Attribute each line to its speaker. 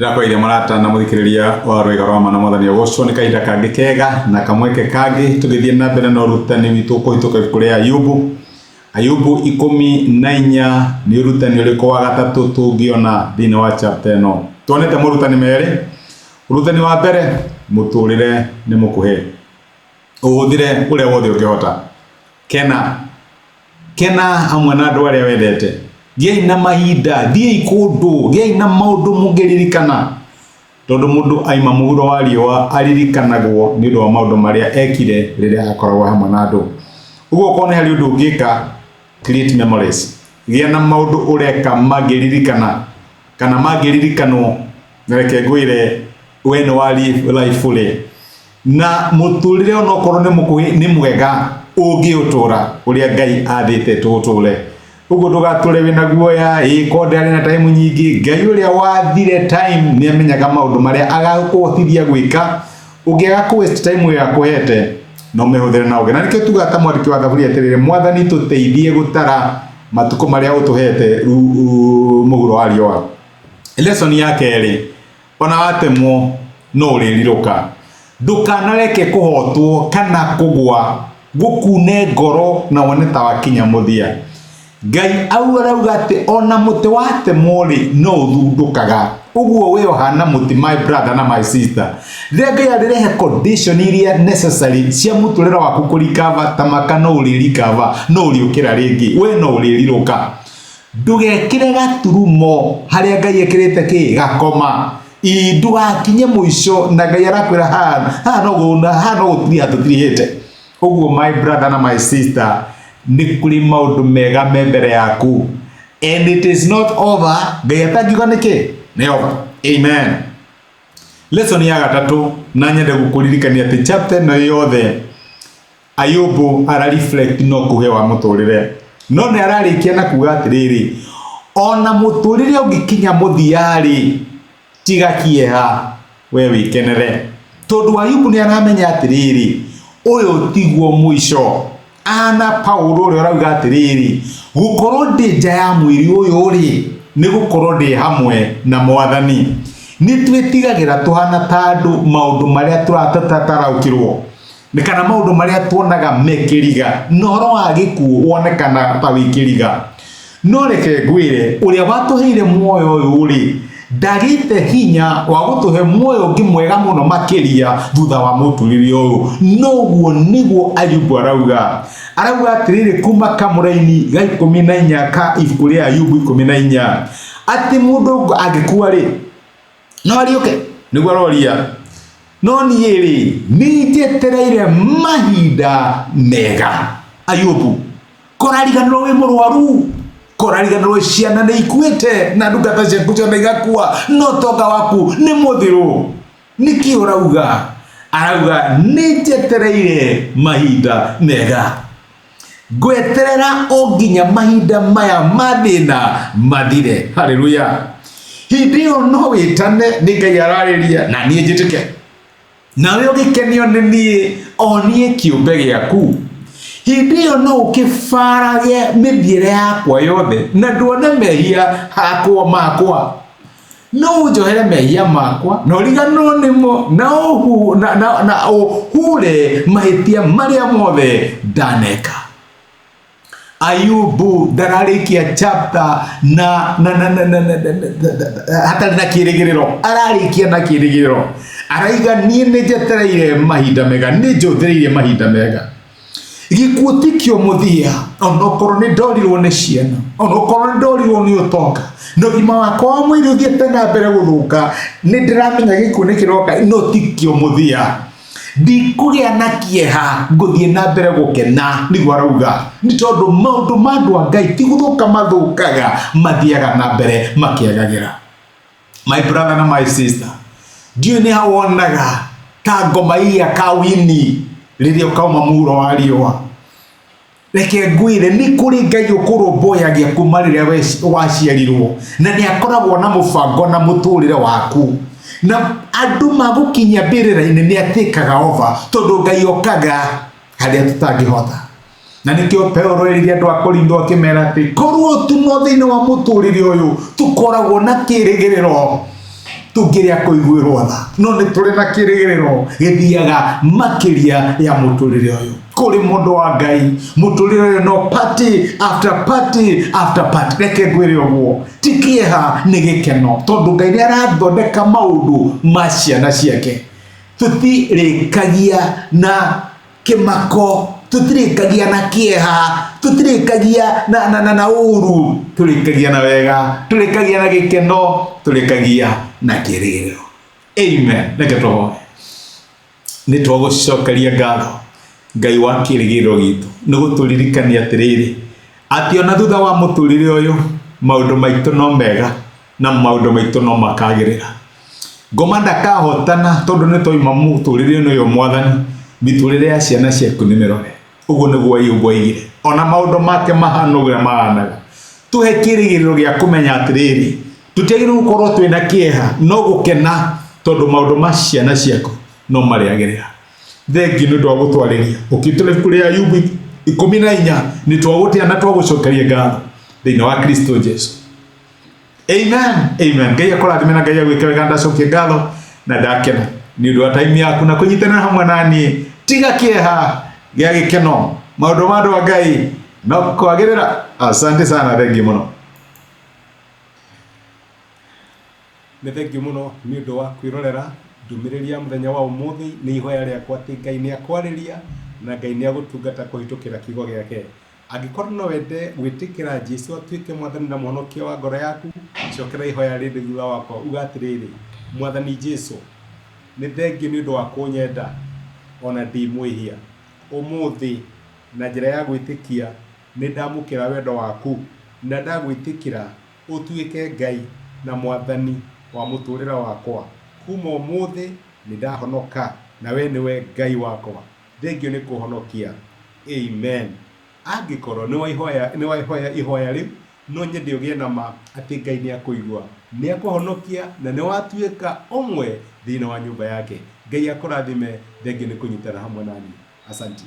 Speaker 1: Nĩndakwaria mũrata na mũthikĩrĩria wa rwĩga rwa mana mwathani ũgocwo nĩ kahinda kangĩ kega na kamweke kangĩ tũgĩthiĩ na mbere na ũrutani witũ kũhĩtũka ibuku rĩa Ayubu. Ayubu 14 nĩ ũrutani ũrĩkũ wa gatatũ tũngĩona thĩinĩ wa chapter ĩno? Tuonete morutani merĩ. Ũrutani wa mbere, mũtũrĩre nĩ mũkuhĩ, ũhũthĩre ũrĩa wothe ũngĩhota. Kena Kena hamwe na andũ arĩa wendete. Gĩai na mahinda, thiĩi kũndũ, gĩai na maũndũ mũngĩririkana. Tondũ mũndũ aima mũhuro wa riũa aririkanagwo nĩ ũndũ wa maũndũ marĩa ekire rĩrĩa akoragwo hamwe na andũ. Ũguo okorwo nĩ harĩ ũndũ ũngĩka, create memories. Gĩa na maũndũ ũreka mangĩririkana kana mangĩririkanwo na reke ngwĩre we nĩ wa live life fully. Na mũtũrĩre onokorwo nĩ mũkuhĩ nĩ mwega ũngĩũtũra ũrĩa Ngai athĩte tũũtũre. Ũguo ndũgatũre wĩna guoya, ĩ ko ndarĩ na time nyingĩ. Ngai ũrĩa wathire time nĩ amenyaga maũndũ marĩa agakũhotithia gwĩka. Ũngĩaga kũ waste time ĩyo akũhete, no ũmĩhũthĩre na ũũgĩ. Na nĩkĩo tugaga ta mwandĩki wa Thaburi atĩrĩrĩ, Mwathani tũteithie gũtara matukũ marĩa ũtũhete mũhuro wa riũa. Lesson ya kerĩ, ona watemwo no ũrĩrirũka. Ndũkanareke kũhotwo kana kũgwa gũkune ngoro na wone ta wakinya mũthia. Ngai arauga atĩ ona mũtĩ watemwo rĩ no ũthundũkaga. Ũguo we ũhana mũtĩ my brother na my sister. Rĩrĩa Ngai arĩrehe condition iria necessary cia mũtũrĩre waku kũ recover ta maka no ũrĩ recover, no ũrĩũkĩra rĩngĩ, we no ũrĩrirũka. Ndũgekĩre gaturumo harĩa Ngai ekĩrĩte kĩ gakoma. Ĩ ndũgakinye mũico na Ngai arakwĩra haha haha no haha no gũtiriha tũtirihĩte. Ũguo my brother na my sister, nĩ kũrĩ maũndũ mega me mbere yaku. And it is not over. Ngai atangiuga nĩkĩ? Nĩ over. Amen. Lesson ya gatatũ na nyende gũkũririkania atĩ chapter ĩno yothe Ayubu ara reflect no kuhe wa mũtũrĩre no nĩ ararĩkia na kuga atĩrĩrĩ ona mũtũrĩre ũngĩkinya mũthia-rĩ tiga kĩeha we wĩkenere tondũ Ayubu nĩ aramenya atĩrĩrĩ ũyũ tiguo mũico ana Paulo ũrĩa ũrauga atĩrĩrĩ gũkorwo ndĩ nja ya mwĩrĩ ũyũ rĩ nĩ gũkorwo ndĩ hamwe na mwathani nĩ twĩtigagĩra tũhana ta andũ maũndũ marĩa tũrataraũkĩrwo Nĩ kana maũndũ marĩa tuonaga me kĩriga na ũhoro wa gĩkuũ wonekana ta wĩ kĩriga. No reke ngwĩre, ũrĩa watũheire muoyo ũyũ rĩ, ndagĩte hinya wa gũtũhe muoyo ũngĩ mwega mũno makĩria thutha wa mũtũrĩre ũyũ. Noguo nĩguo Ayubu arauga. Arauga atĩrĩrĩ kuma kamũraini ga 14 ka ibuku rĩa Ayubu 14 atĩ mũndũ angĩkua rĩ, no ariũke nĩguo aroria no niĩ rĩ nĩ njetereire mahinda mega Ayubu korariganĩrwo wĩ mũrwaru korariganĩrwo ciana nĩ ikuĩte na ndungata ciaku ciothe igakua no tonga waku nĩ mũthiru nĩkĩ ũrauga arauga nĩ njetereire mahinda mega Ngweterera o nginya mahinda maya ma thĩna mathire. Haleluya. Hĩndĩ ĩyo no wĩtane nĩ Ngai ararĩria na niĩ njĩtĩke. Nawe ũgĩkenio nĩ niĩ o niĩ kĩũmbe gĩaku. Hĩndĩ ĩyo no ũkĩbarage mĩthiĩre yakwa yothe na nduone mehia hakwa makwa. No ũnjohere mehia makwa na ũriganĩrwo nĩmo na ũhu, na, na, na ũhure mahĩtia marĩa mothe ndaneka. Ayubu ndararĩkia chapter na na na na na na na na hatarĩ na kĩrĩgĩrĩro, ararĩkia na kĩrĩgĩrĩro. Araiga niĩ nĩ njetereire mahinda mega, nĩ njũthĩrĩirie mahinda mega. Gĩkuũ tikĩo mũthia, onokorwo nĩ ndorirwo nĩ ciana, onokorwo nĩ ndorirwo nĩ ũtonga, na ũgima wakwa wa mwĩrĩ ũthiĩte na mbere gũthũka, nĩ ndĩramenya gĩkuũ nĩ kĩroka, no tikĩo mũthia. Ndikũgĩa na kĩeha, ngũthiĩ na mbere gũkena, nĩguo arauga. Nĩ tondũ maũndũ ma andũ a Ngai ti gũthũka mathũkaga, mathiaga na mbere makĩagagĩra. My brother na my sister, ndiũĩ nĩ ha wonaga ta ngoma iria kawini rĩrĩa ũkauma mũhuro wa riũa. Reke ngwĩre nĩ kũrĩ Ngai ũkũrũmbũyagia kuma rĩrĩa waciarirwo, na nĩ akoragwo na mũbango na mũtũrĩre waku, na andũ magũkinyia mbĩrĩra-inĩ nĩ atĩkaga over, tondũ Ngai okaga harĩa tũtangĩhota. Na nĩkĩo Paulo erire andũ a Korintho akĩmera atĩ korwo tu no thĩinĩ wa mũtũrĩre ũyũ tũkoragwo na kĩrĩgĩrĩro. Tũngĩrĩ a kũiguĩrwo tha, no nĩ tũrĩ na kĩrĩgĩrĩro gĩthiaga makĩria ya mũtũrĩre ũyũ. Kũrĩ mũndũ wa Ngai, mũtũrĩre ũyũ no party after party after party. Reke ngwĩre ũguo, ti kĩeha, nĩ gĩkeno, tondũ Ngai nĩ arathondeka maũndũ ma ciana ciake. Tũtirĩkagia na kĩmako, tũtirĩkagia na kĩeha, tũtirĩkagia na, na, na, na ũru, tũrĩkagia na wega, tũrĩkagia na gĩkeno, tũrĩkagia na kĩrĩgĩrĩro. Amen. Reke tũhoe. Nĩ twagũcokeria ngatho Ngai wa kĩrĩgĩrĩro gitũ nĩ gũtũririkania atĩrĩrĩ, atĩ ona thutha wa mũtũrĩre ũyũ maũndũ maitũ no mega na maũndũ maitũ no makagĩrĩra. Ngoma ndakahotana tondũ nĩ twaima mũtũrĩre-inĩ ũyũ Mwathani, mĩtũrĩre ya ciana ciaku nĩ mĩrore. Ũguo nĩguo Ayubu oigire. Ona maũndũ make mahana ũrĩa mahanaga. Tũhe kĩrĩgĩrĩro gĩa kũmenya atĩrĩrĩ, tũtiagĩrĩirwo gũkorwo twĩna kĩeha, no gũkena tondũ maũndũ ma ciana ciaku no marĩagĩrĩra. Thengiũ nĩ ũndũ wa gũtwarĩria. Ũkĩtũra ibuku rĩa Ayubu 14, nĩ twagũtĩa na twagũcokeria ngatho thĩinĩ wa Kristo Jesu. Amen. Amen. Ngai akũrathime na Ngai agwĩke wega. Ndacokia ngatho na ndakena nĩ ũndũ wa time yaku na kũnyitanĩra hamwe na niĩ. Tiga kĩeha, gĩa gĩkeno. Maũndũ ma andũ a Ngai no kwagĩrĩra. Asante sana, thengiũ mũno. Nĩ thengiũ mũno nĩ ũndũ wa kwĩrorera ndũmĩrĩri ya mũthenya wa ũmũthĩ. Nĩ ihoya rĩakwa atĩ Ngai nĩ akwarĩria na Ngai nĩ agũtungata kũhĩtũkĩra kiugo gĩake. Angĩkorwo no wende gwĩtĩkĩra Jesu atuĩke Mwathani na Mũhonokia wa ngoro yaku, cokera ihoya rĩrĩ thutha wakwa, uga atĩrĩrĩ, Mwathani Jesu, nĩ thengiũ nĩ ũndũ wa kũnyenda o na ndĩ mwĩhia. Ũmũthĩ, na njĩra ya gwĩtĩkia, nĩ ndamũkĩra wendo waku na ndagwĩtĩkĩra ũtuĩke Ngai na Mwathani wa mũtũũrĩre wakwa. Kuma ũmũthĩ nĩ ndahonoka na wee nĩwe Ngai wakwa. Thengiũ nĩ kũhonokia. Amen. Angĩkorwo nĩ waihoya nĩ waihoya ihoya rĩu, no nyende ũgĩe na ma atĩ Ngai nĩ akũigua, nĩ akũhonokia na nĩ watuĩka ũmwe thĩinĩ wa nyũmba yake. Ngai akũrathime. Thengiũ nĩ kũnyitana hamwe na niĩ. Asanti.